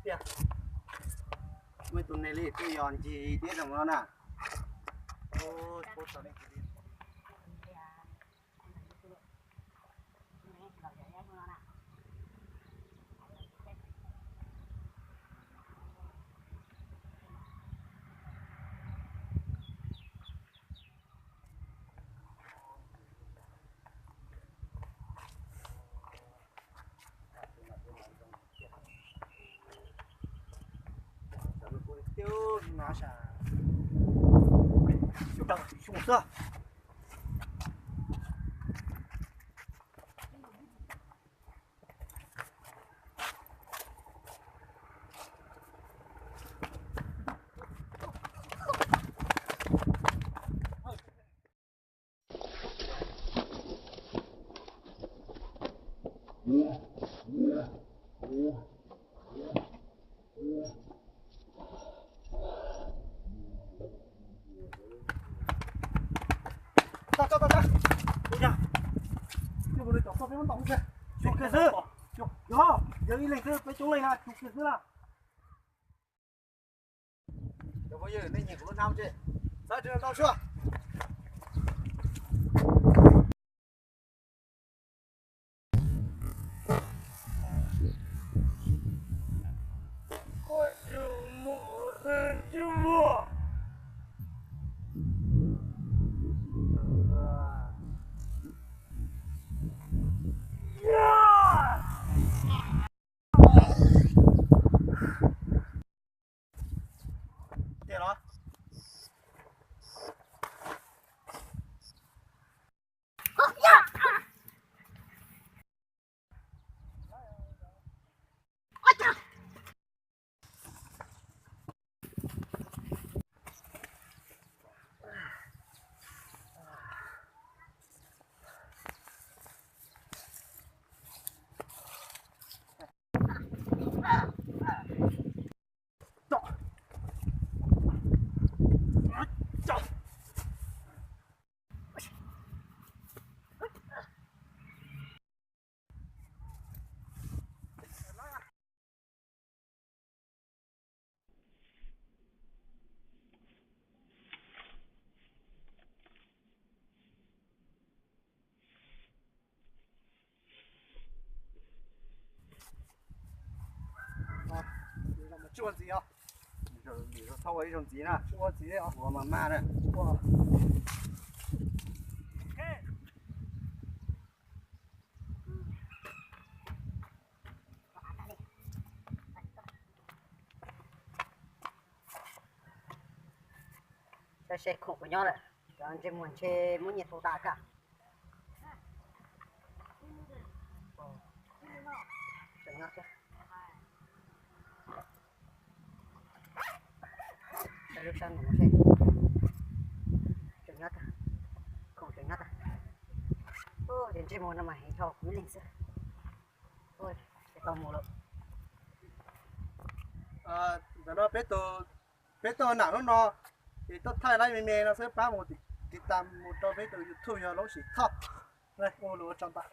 Tiag, muaj tus neeg li twb yog ncig deb zoo no na. Tag, tag, tag, tag. Ua cas cov phooj ywg nej nyiam kuv lub hnab tse, txav tsis tau suab. Tsis ua ntxiv os. Thaub ua ib zaug ntxiv na. Tsis ua ntxiv os. Ua mas maj na. Saib seb khoom puas nyob lawm, cov ntsej muag ntshe muab nyiaj tu tas kag. Tseem nyob thiab. Saib lub sab nraud seb. Tseem nyob tag. Khoom tseem nyob tag. Ua ces ntsej muag no mas heev dhau kuv ib leeg xwb. Ua ces tau mus lawm. Ntawm no peb tus, peb tuaj nram lub no ces tuaj thaij laib me me no xwb, pab mus tiv tas mus rau peb tus YouTube yog Loob Sim Thoj. Ua lus ua tsaug ntau.